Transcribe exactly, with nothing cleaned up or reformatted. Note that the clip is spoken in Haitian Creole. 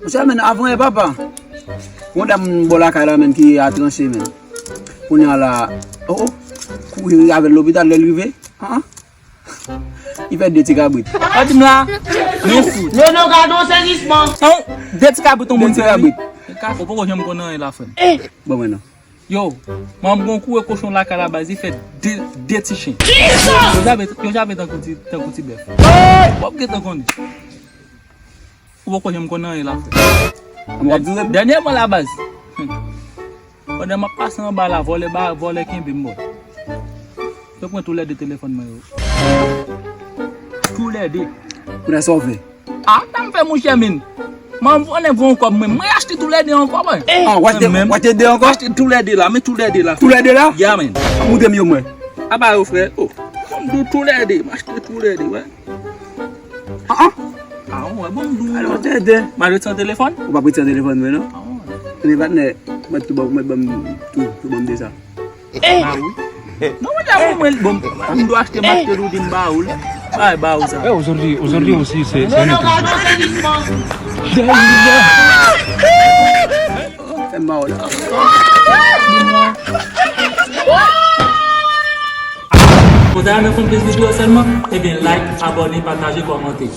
Monchè, men avan yè, papa. Yon dam bò lakay la, men, ki a tranche, men. Kounye a la, oh, oh, kouri avè l lopital, lè l rive. Ah, ah. Li fè de ti kabrit. Pa di m la, men fout. Leonardo, sezisman. Non, de ti kabrit, on moun fè wi. Ou poko janm konn anyen la, frè m. Bon, mwen non. Yo, manman m gon koure kochon lakay la baz, li fè de, de ti chen. Yo jape, yo jape tankou ti, tankou ti bèf. W ap gentan konnen. Ou poko janm konn anyen la, frè. Mwen w ap di w. Dènyèman la baz. Pandan m ap pase anba la, vòlè ba, vòlè kenbe m, bò. Yo pran toulède telefòn mwen yo. Toulède. Kounye a sa w fè? Ah, sa m fè, monchè, men. Mwen, mwen voye yon kòb mwen. Mwen achte toulède ankò, mwen. Ah, w achte, w achte de ankò? Achte toulède la, men toulède la. Toulède la? Ya, men. Montre m yo, mwen. Apa yo, frè? Oh, m di w toulède, m achte toulède, wè. Ah, ah. Ah, wè, bon, m di w. Alò, tètè. M al retire telefòn? Ou p ap retire telefòn mwen, non? Ah, wè. Men patnè, mwen tou ban, mwen ban m tou, tou ban m de sa. Ba ou. Non, mwen ta mwen, mwen, bon, m dwe achte matèl ou di m ba ou l. Ay, ba ou sa. Eh, aujourd'hui, aujourd'hui aussi, c'est, c'est un autre jour. Fè m ba ou la. Ou ta renmen konn plis videyo sèlman? Ebyen, like, abòne, pataje, kòmante.